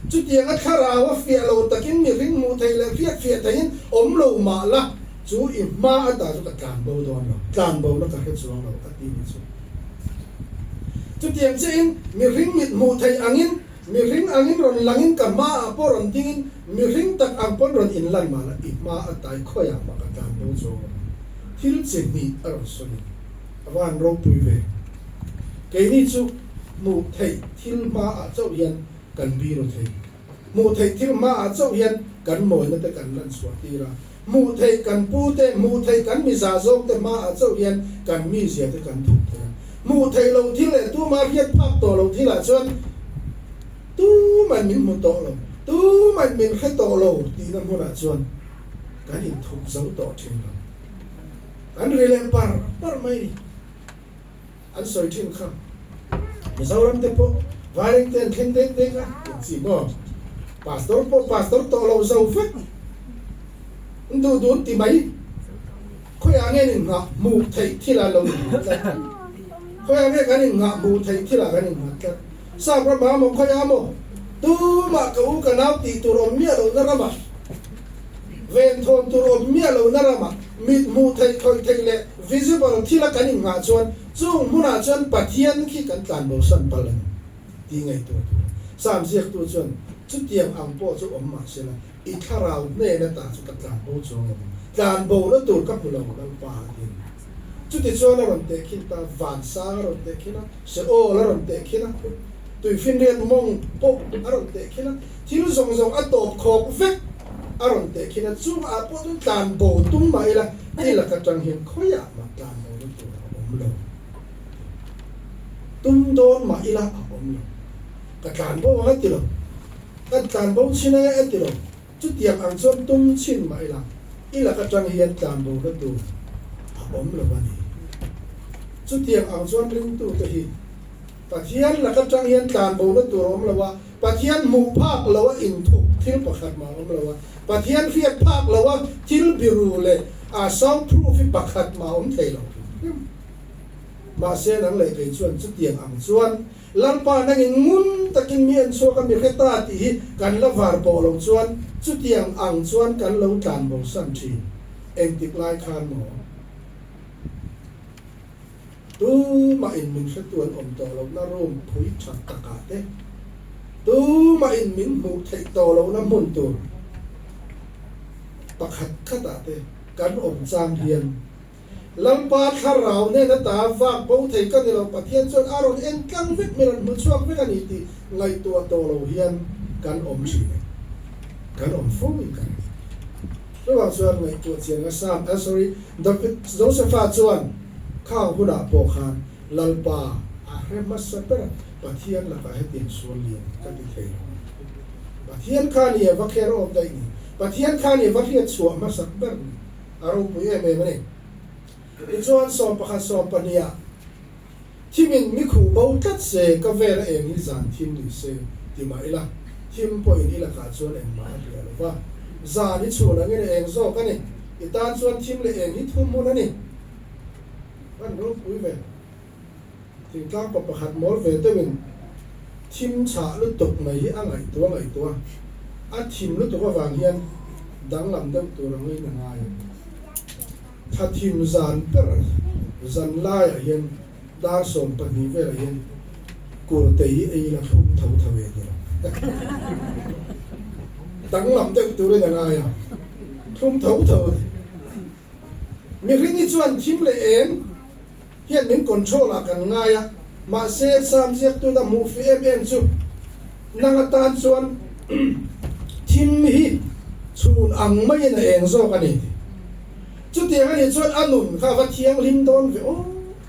Chutianga thlarau a fiah lo takin mihring hmuh theih leh hriat fiah theihin awm lo mah la, chu i hma ata chu ka tlan bo dawn lo, tlan bo na ka hre chuang lo a ti ni chu. Chutiang chiahin mihring mit hmuh theih angin, mihring angin rawn langin ka hma ah pawh rawn dingin mihring tak ang pawn rawn inlan mah la, i hma atai khawiah mah ka tlan bo chuang lo. Thil chi hnih a rawn sawi a va han ropui ve. Keini chu hmuh theih thil hma ah chauh hian kan biru thei. Hmuh theih thil hma ah chauh hian kan mawina te kan lan chhuah tir a. Hmuh theih kan pu te, hmuh theih kan miza zawng te hma ah chauh hian kan mizia te kan thup thei a. Hmuh theih loh thil leh tuma hriat phak tawh loh thil ah chuan tumain min hmu tawh lo, tumain min hre tawh lo tihna hmunah chuan kan inthup zo tawh thin lo. Kan ri leh par par mai ni. An sawi thin kha. Mizoram te pawh Vaireng te an thleng dek dek a, in chi maw? Pastor pawh pastor tawh lo zo vek. An duh duh an ti mai. Khawiah nge an inngah hmuh theih thil ah lo inngah tlat. Khawiah nge kan inngah hmuh theih thil ah kan inngah tlat. Sap ramah maw khawiah maw? Tumah ka u ka nau tih tur awm miah lohna ramah, venthawn tur awm miah lohna ramah mit hmuh theih khawih theih leh Visible thila kan inngah chuan chung hmunah chuan Pathian khi kan tlan bosan palh a ni tih ngaihtuah tur a. Psalm ziaktu chuan, Chutiang ang pawh chu awm mah sela, i thlarau hnen ata chu ka tlan bo chuang lo ang, tlan bona tur ka hmu lo Lalpa a ti a ni. Chutichuan a rawn tehkhin ta, vansang a rawn tehkhin a, Seol a rawn tehkhin a, tuifinriat mawng pawh a rawn tehkhin a, thil zawng zawng a tawp khawk vek a rawn tehkhin a, chungah pawh chuan tlan bo tum mah ila, I laka tang hian khawiah mah tlan bo na tur a awm lo. Tum dawn mah ila a awm lo. Ka tlan bo ang a ti lo. Kan tlan bo chin e a ti lo. Chutiang ang chuan tum chin mah ila, i laka tang hian tlan bo na tur a awm lo a ni. Chutiang ang chuan ringtute hi Pathian laka tang hian tlan bo na tur a awm lo a, Pathian hmuh phak lo a inthup thil pakhat mah a awm lo a, Pathian hriat phak lo a thil biru leh a sound proof hi pakhat mah a awm thei lo hrim hrim. Mahse nang leh kei chuan chutiang ang chuan Lalpa nangin ngun takin mi en chhuak a mi hre ta tih hi kan la var pawh lo chuan chutiang ang chuan kan lo tlan bosan thin. Engtik lai khan maw? Tumah in min hretu an awm tawh lohna room phui tha takah te, tumah in min hmuh theih tawh lohna hmun tur pakhat khatah te kan awm chang hian Lalpa thlarau nen ata vak bo thei ka ni lo, Pathian chuan a rawn en tlang vek, min rawn hmu chhuak vek a ni tih ngaihtuah tawh lo hian kan awm thin e, kan awm fo in ka ring. Chuvang chuan ngaihtuah chian nga Sam, ah sorry, David, Josepha chuan khang hunah pawh khan Lalpa a hre hmasa ber a, Pathian lakah hetiang sual lian ka ti thei lo. Pathian kha ni a va kher awk daih ni, Pathian kha ni a va hriat chhuah hmasak ber ni, a ropui em em a ni. Tichuan 11 12 ah Thimin mi khuh bo tlat se ka vel a eng hi zan thim ni se ti mah ila, thim pawhin i lakah chuan engmah a hria lo va. Zan i chhun angin a eng zawk a ni, i tan chuan thim leh eng hi thum hmun a ni. Kan ropui ve. Thingtlang pa pakhat mawl ve deuhin thim chhah lutuk mai hi a ngaihtuah ngaihtuah a, a thim lutuk avang hian danglam deuh tur angin a ngai a. Thla thim zan ber zan laiah hian dar 12 velah hian kurtei hi ei ila thlum tho tho e ti lo. Danglam deuh turin a ngai a, thlum tho tho a ti. Mihring hi chuan thim leh eng hian min control ah kan ngai a, mahse Sam ziaktuna hmuh fih em em chu nang atan chuan thim hi chhun ang maiin a eng zawk a ni ti. Chutiang a nih chuan a nun kha a va thianghlim dawn ve aw,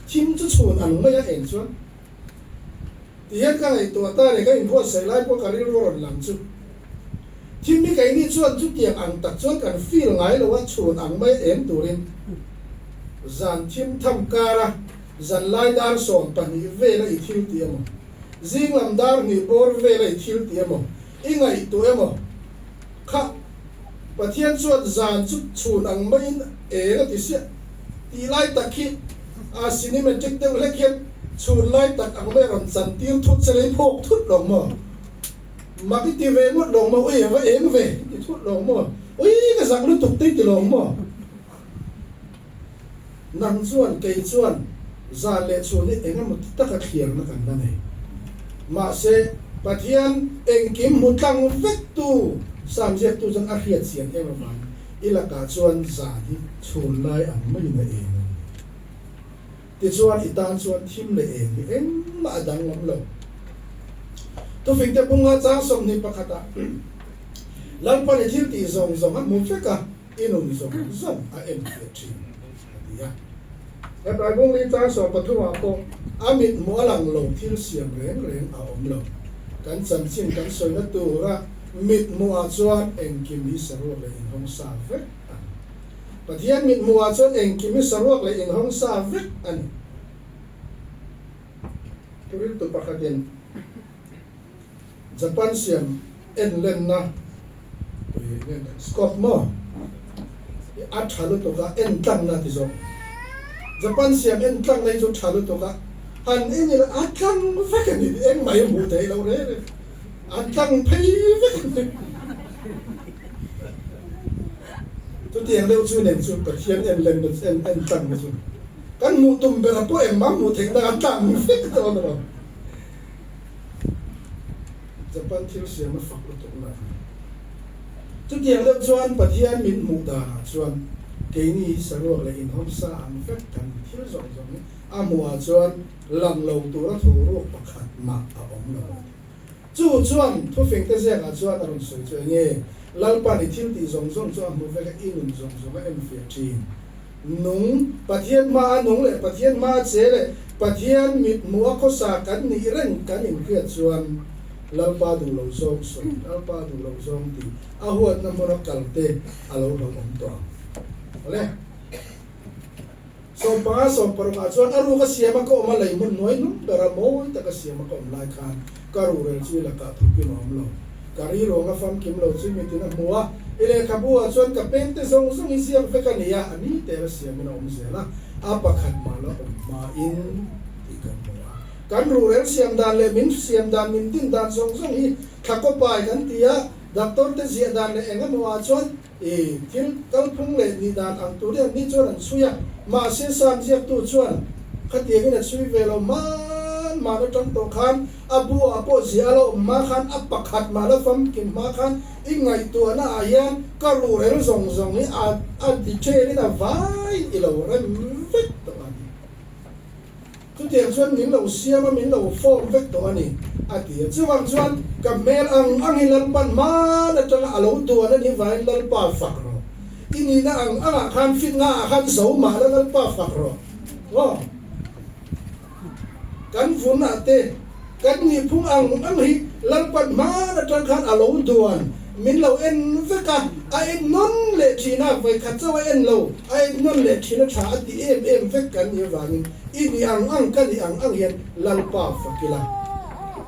thim chu chhun ang mai a eng chuan. Ti hian ka ngaihtuah ta leh ka inbuatsaih lai pawh ka rilru rawn lang chu. Thim hi keini chuan chutiang ang tak chuan kan feel ngai lo a, chhun ang mai eng turin zan thim tham kara zan lai dar 12 vela i thil tih emaw, zing lam dar hnih bawr vela i thil tih emaw, i ngaihtuah emaw kha Pathian chuan zan chu chhun ang maiin eng a ti siah tih lai tak hi a cinematic deuh hlek hian chhun lai tak ang mai a rawn chantir thut che lei phawk thut lo maw? Mak i ti ve ngawt lo maw? Ui a va eng ve i ti thut lo maw? Ui ka zak lutuk te i ti lo maw? Nang chuan kei chuan zan leh chhun hi eng emaw ti taka thliarna kan la nei. Mahse, Pathian engkim hmu tlang vek tu Sam ziaktu chuan a hriat chian em avangin i lakah chuan zan hi chhun lai ang maiin a eng a ni. Tichuan, i tan chuan thim leh eng hi engmah a danglam lo. Thufingte bunga chang 21 ah Lalpan i thil tih zawng zawng a hmu vek a, i nun zawng zawng a en fiah thin, a ti a. Hebrai bung li chang 13 ah pawh a mit hmuh a lang lo thil siam reng reng a awm lo. Kan chanchin kan sawina tura mit hmuh ah chuan engkim hi saruak leh inhawng sa vek a ni. Pathian mithmuhah chuan engkim hi saruak leh inhawng sa vek a ni. Thuriltu pakhatin Japan siam en lenna scope maw a tha lutuk a, en tlangna ti zawk. Japan siam en tlangna hi chu tha lutuk a, han en ila a tlang vek a ni, engmah hi hmuh theih loh reng reng, a tlang phei vek a ni. Chutiang deuh chu nen chu Pathian en lem na en en tlang na chu kan hmuh tum ber a pawh engmah hmuh theih na a tlang vek dawn a lo. Japan thil siam a fak lutuk na a ni. Chutiang deuh chuan Pathian min hmuh danah chuan keini hi saruak leh inhawmsa ang vek kan thil zawng zawng hi a hmuhah chuan lang lo tura thu ruak pakhat mah a awm lo a ti. Chu chuan thufingte ziakah chuan a rawn sawi chu enge? Lalpa ni thil tih zawng zawng chu a hmu vek a, i nun zawng zawng a enfiah thin. Nung, Pathian hma a nung leh Pathian hma a che leh Pathian mit hmuh a khawsa kan nih reng kan inhriat chuan Lalpa duh lo zawng sawi, Lalpa duh lo zawng tih a huatna hmuna kalte a lo hlauhawm tawh ang. Awle. 15 16 ah chuan a ruk a siam a ka awm a lei hmun hnuai hnung ber a mawi tak a siam a ka awm lai khan ka ruhrel chu i lakah thukim a awm lo. Ka ri ruang a famkim lo chu mitin a hmu a, i lehkhabu ah chuan ka peng te zawng zawng i ziak vek a ni a, a ni tel a siamin a awm zel a, a pakhat mah la awm hmain tih kan hmu a. Kan ruhrel siam dan leh min siam dan min din dan zawng zawng hi thlakawpai kan ti a, doctor te ziah dan leh eng emaw ah chuan I thil kalphung leh nih dan ang tur hian ni chuan an chhui a, mahse Sam ziaktu chuan khatiangin a chhui ve lo hman hman atang tawh khan a bu ah pawh ziah a lo awm hma khan a pakhat mah la famkim hma khan i ngaihtuahna ah hian ka ruhrel zawng zawng hi a a detail in a vaiin i lo rem vek tawh a ni. Chutiang chuan min lo siam a, min lo form vek tawh a ni, a ti a. Chuvang chuan ka hmel ang angin Lalpan hman atanga a lo duan a nih vangin Lalpa fak rawh. I nihna ang angah khan fit ngaah khan zo mah la Lalpa fak rawh. Aw. Kan vunah te, kan nihphung ang ang hi Lalpan hman atang khan a lo duan, min lo en vek a, a en nawn leh thin a, vawikhat chauh a en lo, a en nawn leh thin a tha a ti em em vek kan nih avangin i nih ang ang ka nih ang ang hian Lalpa fak ila,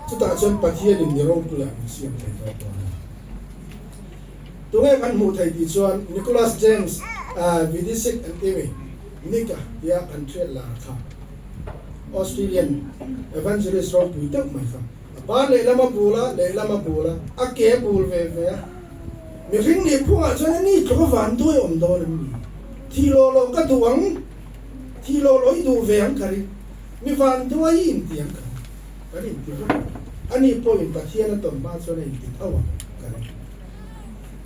chutah chuan Pathianin mi ropuiah min siam thei zawk dawn a ni. Tunge kan hmuh thei tih chuan Nicholas James Vidisic an ti mi, Nick-a tia kan hriat lar kha. Australian evangelist ropui deuh mai kha a ban lehlam a bul a, lehlam a bul a, a ke a bul ve ve a. Mihring nih phungah chuan a ni tluk a van duai awm dawn em ni? Thih lawh lawh ka duh ang, thih lawh lawh i duh ve ang ka ring. Mi van duai i inti ang ka ring, kan inti vek ang. Ani pawhin Pathian a tawn hma chuan a inti tho ang ka ring.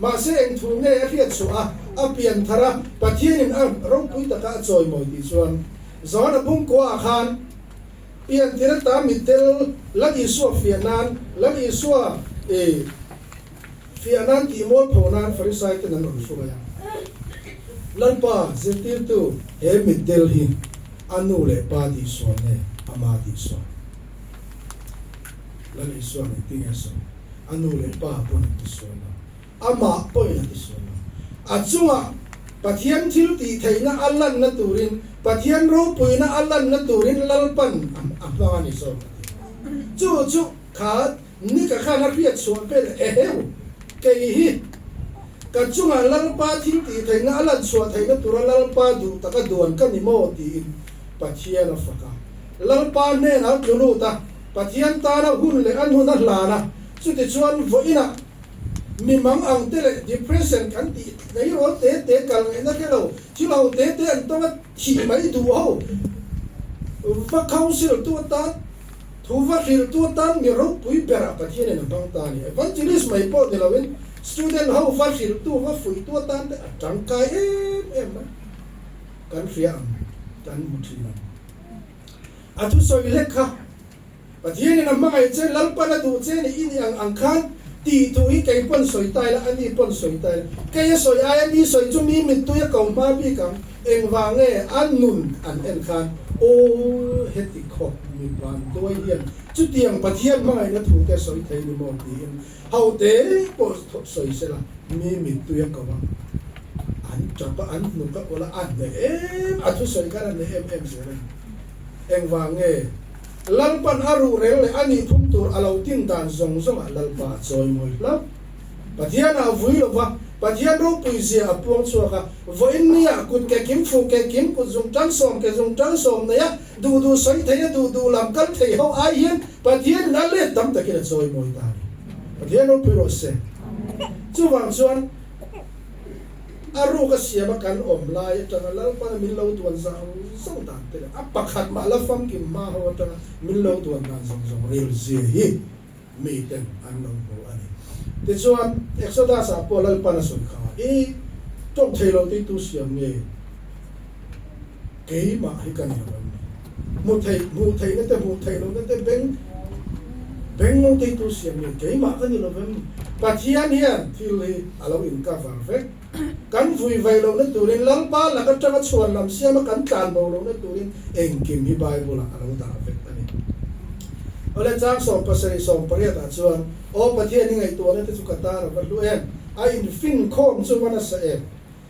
Mahse eng thu nge a hriat chhuah a, a pian thar a, Pathianin a ropui taka a chawimawi tih chuan Zawn a bungkua ah khan piantir ata mittel Lal Isua fiah nan, Lal Isua i fiah nan tih mualpho nan Farisai ten an rawn hruai a. Lalpa zirtirtu he mittel hi a nu leh pa tihsual nge ama tihsual? Lal Isuan engtin nge a sawi? A nu leh pa pawn an tisual lo. Amah pawhin a tisual lo. A chungah Pathian thil tih theihna a lanna turin, Pathian ropuina a lanna turin Lalpan a hmang a ni zawk a ti. Chu chu kha Nika khan a hriat chhuah vel eheu, kei hi ka chungah Lalpa thil tih theihna a lan chhuah theihna tura Lalpa duh taka duan ka ni maw tiin Pathian a fak a. Lalpa hnenah a tlu lut a, Pathian tana hun leh a nun a hlan a, chutichuan vawiinah Mi mang ang te leh depression kan tih tleirawl te te kal ngaihna hre lo, thil ho te te an tawng a thih mai duh ho. Va council tu atan, thu va hrilh tu atan mi ropui berah Pathianin a hmang ta a ni. Evangelist mai pawh ni loin student ho va hrilh tu, va fuih tu atan te a tangkai em em mai. Kan hria ang, kan hmu thin ang. A thusawi hlek kha. Pathianin a hmangaih che, Lalpan a duh che ni i nih ang ang khan tih thu hi kei pawn sawi ta ila, ani pawn sawi ta ila. Kei a sawi aia mi sawi chu mi mittui a ko hma bik ang. Engvang nge a nun an en khan, Aw heti khawp mi ban tuai hian chutiang Pathian hmangaihna thu te sawi thei ni maw tiin ho te pawh sawi sela mi mittui a ko a, an tap a, an hnuk a awlh a, a hneh em a thusawi khan a hneh em em zel a ni. Engvang nge? Lalpan a ruhrel leh a nihphung tur a lo tin dan zawng zawngah Lalpa a chawimawi hlauh. Pathian a vui lo va, Pathian ropui zia a puang chhuak a, vawiin nia kut ke kim, fu ke kim, kut zung tang sawm, ke zung tang sawm nei a, duh duh sawi thei a, duh duh lam kal thei ho ai hian Pathianin a let tam takin a chawimawi ta a ni. Pathian ropui rawh se. Chuvang chuan. A ruk a siam a kan awm lai atanga Lalpana min lo duan zang zawng dan te leh a pakhat mah la famkim hma ho atanga min lo duan dan zawng zawng ril zia hi mi ten an lo hmu a ni. Tichuan, Exodus ah pawh Lalpan a sawi kha, I tawng thei lo tih tu siam nge? Keimah hi ka ni lo em ni? Hmu thei, hmuh theihna te, hmuh theih lohna te, beng, beng ngo te hi tu siam nge? Keimah ka ni lo em ni? Pathian hian thil hi a lo in cover vek. Kan vui vai lohna turin, Lalpa lak atanga chhuan lam siama kan tlan bo lohna turin engkim hi Bible-ah a lo dah vek a ni. Awle chang 70 18 ah chuan, Aw Pathian i ngaihtuahna te chu ka tan a va hlu em? A infinkhawm chu va nasa em?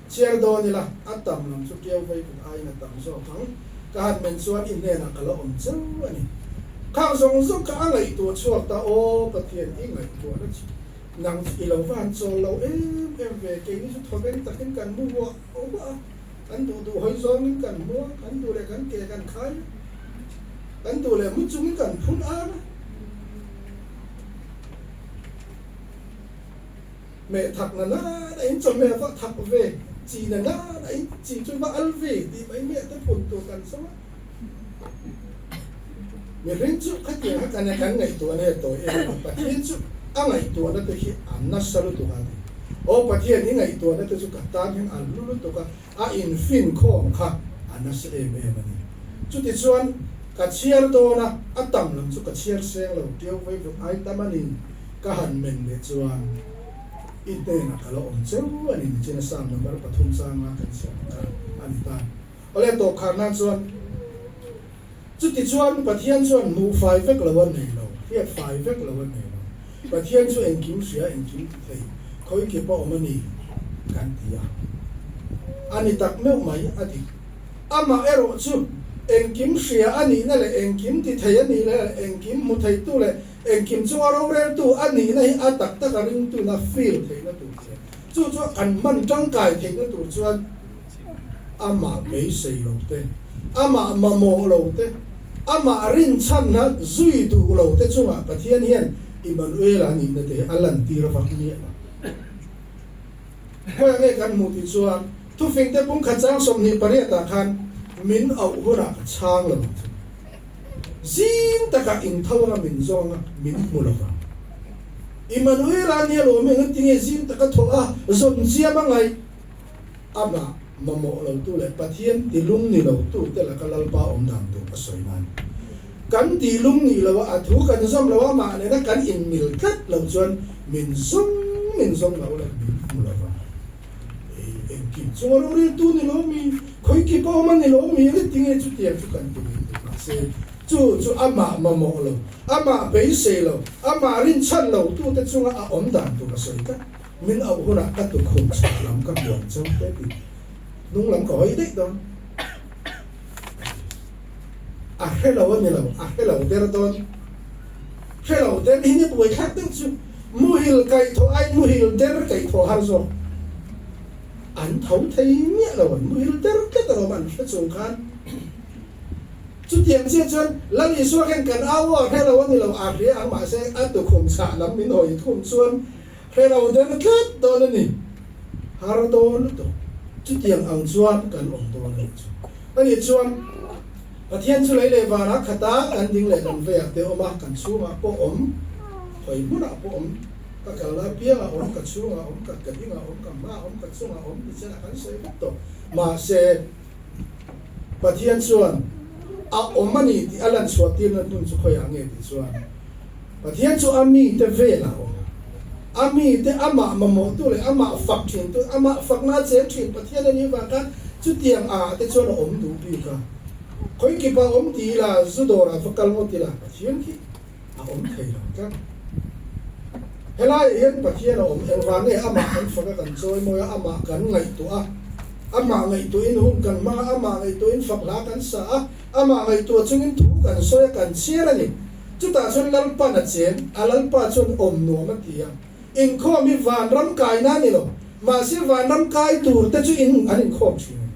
Chhiar dawn ila, a tam lam chu Tiau Vaivut aiin a tam zawk ang. Ka han men chuan i hnenah ka la awm cheu a ni. Khang zawng zawng kha a ngaihtuah chhuak ta, Aw Pathian, i ngaihtuahna chu nang chu i lo va han chawl lo em em ve, keini chu thawveng takin kan mu huah huah a, kan duh duh hawi zawngin kan hmu a, kan duh leh kan ke kan khai a, kan duh leh mu chungin kan phun ar a. Meh thak na na na in chawhmeh va thak ve, chi na na na in chi chu va al ve tih mai meh te phun tur kan sawm a. Mihring chu khatiang kha kan kan ngaihtuahna hi a tawi em em a, Pathian chu a ngaihtuahna te khi a nasa lutuk a ni. Aw Pathian i ngaihtuahna te chu ka tan hian a hlu lutuk a, a infinkhawm kha a nasa em em a ni. Chutichuan ka chhiar dawn a, a tam lam chu ka chhiar seng lo, tiau vei vut ai tam a ni. Ka han men leh chuan i hnenah ka la awm cheu a ni, nichin a Psalm number pathum changa kan chhiar ang kha a ni ta. Awle tawp khar nan chuan chuti chuan Pathian chuan hmuh fai vek lo a nei lo, hriat fai vek lo a nei lo. Pathian chu engkim hria, engkim ti thei, khawi kip a awm a ni kan ti a. A ni tak meuh mai a dik. Amah erawh chu engkim hria a nihna leh engkim ti thei a nihna leh engkim hmu theitu leh Engkim chunga roreltu a nihna hi a tak taka ringtuna feel theihna tur che. Chu chu kan hman tangkai theihna tur chuan amah beisei lo te, amah mamawh lo te, amah rinchhanna zui duh lo te chungah Pathian hian Immanuela nihna te hi a lantir vak miah lo. Khawiah nge kan hmuh tih chuan thufingte pumkhat chang 28 ah khan min auh hunah ka chhang lo ang chu. Zing takah intho anga min zawng a, min hmu lo vang. Immanuela nia lawm eng ati nge zing taka thawh a zawn chiam a ngaih? Amah mamawh lo tu leh Pathian ti lung ni lo tu te laka Lalpa awm dan tur a sawi nan. Kan ti lung nih lo a, a thu kan zawm lo a, amah nena kan inmil tlat lo chuan min zawng min zawng lo leh min hmu lo vang. Ei, engkim chunga roreltu ni lo mi, khawikip a awm a ni lo mi, engati nge chutiang chu kan ti mai thei mahse. Chu chu amah mamawh lo, amah beisei lo, amah rinchhan lo tute chunga a awm dan tur a sawi tlat. Min auh hunah ka tukhum chhak lam ka hmuam chang te tih hnung lam ka hawi daih dawn. A hre lo a ni lo, a hre lo der dawn. Hre lo der hi ni buaithlak deuh chu muhil kaihthawh aiin muhil der kaihthawh har zawk. An tho thei miah lo, an muhil der tlat alawm an hre chung khan. Chutiang chiah chuan Lal Isua khan kan au a hre lo a ni lo, a hria ang mahse a tukhum chhah lam min hawi thum chuan hre lo der tlat dawn a ni. Har dawn lutuk. Chutiang ang chuan kan awm dawn a nih chu. Ani chuan Pathian chu lei leh vanah khata kan ding leh kan veiah te awm a, kan chhungah pawh awm, hawi hmunah pawh awm, ka kalna apiangah awm, ka chhungah awm, ka ka dingah awm, ka hmaah awm, ka chungah awm ti chian a kan sawi vek tawh. Mahse. Pathian chuan a awm a ni tih a lan chhuah tirna hmun chu khawiah nge tih chuan Pathian chu a mite velah a awm a. A mite amah mamawhtu leh amah fak thintu, amah fakna a cheng thin Pathian a nih vang khan chutiang ah te chuan a awm duh bik a. Khawi kipa awm ti ila, zu dawrah va kal ngawt ila Pathian khi a awm thei lo tlat. Helaiah hian Pathian a awm engvang nge amah kan fak a, kan chawimawi a, amah kan ngaihtuah a, amah ngaihtuahin hun kan hmang a, amah ngaihtuahin fak hla kan sa a, amah ngaihtuah chungin thu kan sawi a, kan chhiar a ni. Chutah chuan Lalpan a cheng, a Lalpa chuan awm nuam a ti a. Inkhawm hi vanram kaina a ni lo, mahse vanram kai tur te chu in an inkhawm thin a ni.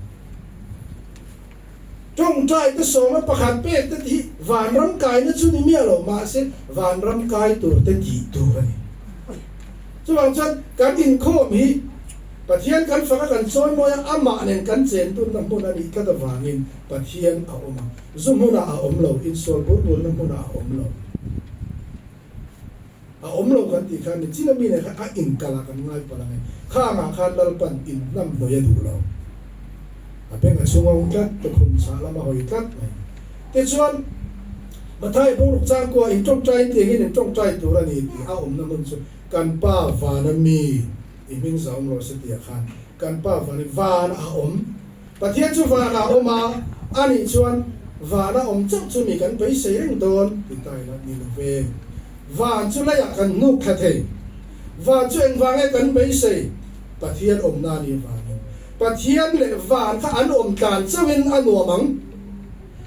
Tawngtai te sawma pakhat pek te tih vanram kaina chu ni miah lo, mahse vanram kai tur te tih tur a ni. Chuvang chuan kan inkhawm hi Pathian kan fak a, kan chawimawi a, amah nen kan chen tunna hmun a nih tlat avangin Pathian a awm a, zu hmunah a awm lo, insual bur burna hmunah a awm lo. A awm lo kan tih khan nichin a mi nen khan a inkalh a kan ngai palh ang e. Khangah khan Lalpan inhnam hnawih a duh lo. A beng a chhungawng tlat, tukhum chhah lam a hawi tlat mai. Tichuan, Mathai bungruk changkua in tawngtaiin tiangin in tawngtai tur a ni tih a awmna hmun chu kan Pa vana mi i hming zah awm rawh se tih ah khan kan Pa vana van a awm. Pathian chu van ah awm a, anih chuan van a awm chauh chu mi kan beisei reng dawn ti ta ila ni lo ve. Van chu leiah kan hnuk thla thei. Van chu engvang nge kan beisei? Pathian awmna a nih vangin. Pathian leh van kha an awm tlan chauhin a nuam ang.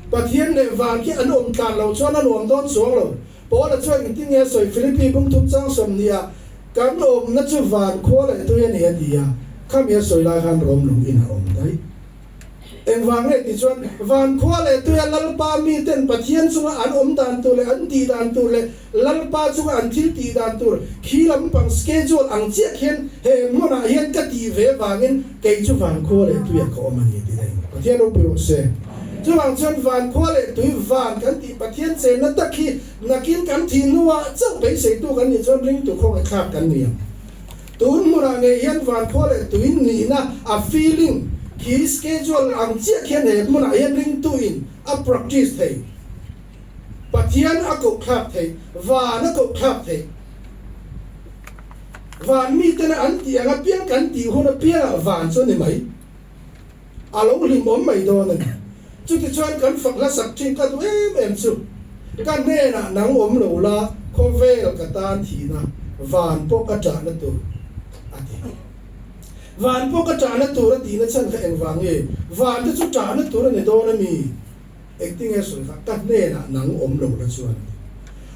Pathian leh van khi an awm tlan lo chuan a nuam dawn chuang lo. Paula chuan engtin nge a sawi? Philippi bungthum chang 20 ah, Kan awmna chu van khua leh tui a ni a ti a, khami a sawi lai khan Rom lung in a awm daih. Engvang nge tih chuan van khua leh tuia Lalpa miten Pathian chunga an awm dan tur leh an tih dan tur leh Lalpa chunga an thil tih dan tur khi lampang schedule ang chiah khian he hmunah hian ka tih ve vangin kei chu van khua leh tuia ka awm a ni tih daih. Pathian ropui rawh se. Chuvang chuan van khua leh tui van kan tih Pathian chenna tak hi Nakin kan thih hnuah chauh beiseitu kan nih chuan ringtu khawngaihthlak kan ni ang. Tun hmunah ngei hian vankhua leh tuin nihna a feeling khi schedule ang chiah khian he hmunah hian ringtuin a practice thei. Pathian a kohthlak theih, van a kohthlak theih. Van mitena an tih ang apiang kan tih hun apiangah van chu a ni mai. A lo hlimawm mai dawn a ni. Chutichuan kan fak hlasak thin ka duh em em chu, ka hnenah nang awm lo la, khawvel ka tan thihna, van pawh ka ṭahna tur, a ti. Van pawh ka ṭahna tur a tihna chhan kha engvang nge? Van te chu ṭahna tur a ni dawn a mi? Engtinge sawi kha, ka hnenah nang awm lo la chuan a ti.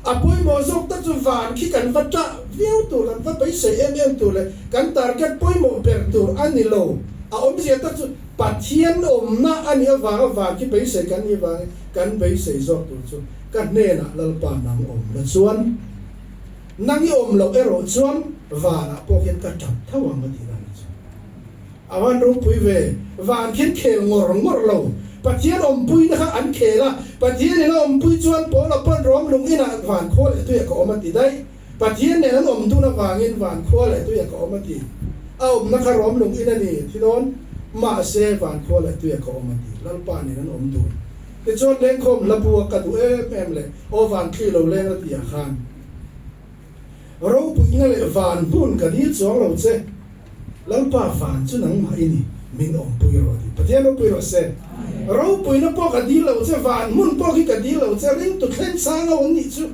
A pawimawh zawk tak chu van khi kan va ṭah viau tur, kan va beisei em em tur leh kan target pawimawh ber tur a ni lo. A awmzia tak chu Pathian awmna a nih avanga van khi beisei kan nih avangin kan beisei zawk tur chu ka hnenah Lalpa nang awm la chuan, nang i awm loh erawh chuan vanah pawh khian ka ṭap tho ang a tih dan chu. A van ropui ve, van khian khel ngawr ngawr lo. Pathian awmpuina kha an khel a, Pathian in a awmpui chuan Paula pawn rawm lung inah van khua leh tuiah ka awm a ti daih. Pathian nen an awm dun avangin van khua leh tuiah ka awm a ti. A awmna kha rawm lung in a ni thi dawn, mahse van khua leh tuiah ka awm a ti. Lalpa nen an awm dun. Tichuan lengkhawm hla bu a ka duh em em leh aw van thli lo leng a tih ah khan ropuina leh van hmun ka dil chuang lo che. Lalpa van chu nangmah i ni. Min awmpui rawh a ti. Pathian ropui rawh se. Ropuina pawh ka dil lo che, van hmun pawh khi ka dil lo che, ringtu thleng sang a awm nih chu.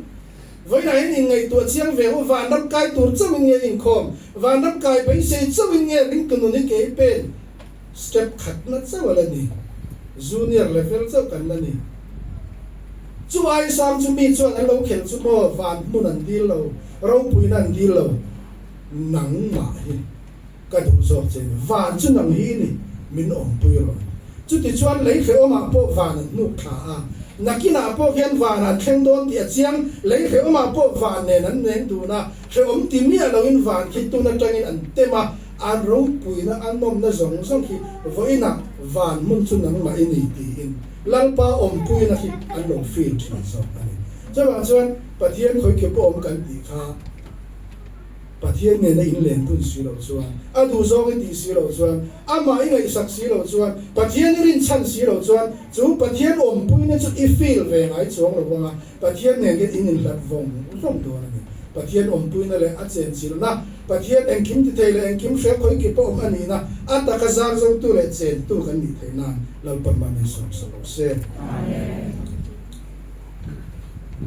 Vawiinah hian inngaihtuah chiang ve u, vanram kai tur chauhin nge inkhawm, vanram kai beisei chauhin nge ringtu nun hi kei pen step khatna chauh a la ni, junior level chauh kan la ni. Chu ai sang chu mi chuan an lo khelh chu maw, van hmun an dil lo, ropuina an dil lo, nangmah hi. Ka duh zawk che ni. Van chu nang hi ni, min awmpui rawh. Chutichuan lei hrehawmah pawh van an hnuk thla a, nakinah pawh hian van an thleng dawn tih a chiang. Lei hrehawmah pawh van nen an neng dun a, hrehawm ti miah loin van khi tun atangin an tem a, an ropuina a nawmna zawng zawng khi vawiinah van hmun chu nangmah i ni tiin Lalpa awmpuina khi an lo feel thin zawk a ni. Chuvang chuan Pathian khawikhe pawh awm kan tih kha. Pathian nena in len dun si lo chuan, a duh zawng i tih si lo chuan, amah i ngaihsak si lo chuan, Pathian i rinchhan si lo chuan, chu Pathian awmpuina chu i feel ve ngai chuang lo vang a, Pathian nen hian in inhlat vawng vawng dawn a ni. Pathian awmpuina leh a chenchilhna, Pathian engkim ti thei leh engkim hre khawi ki pawh awm a nihna, a taka zar zotu leh chentu kan nih theih nan Lalpan mah min sawm sa lo se. Amen.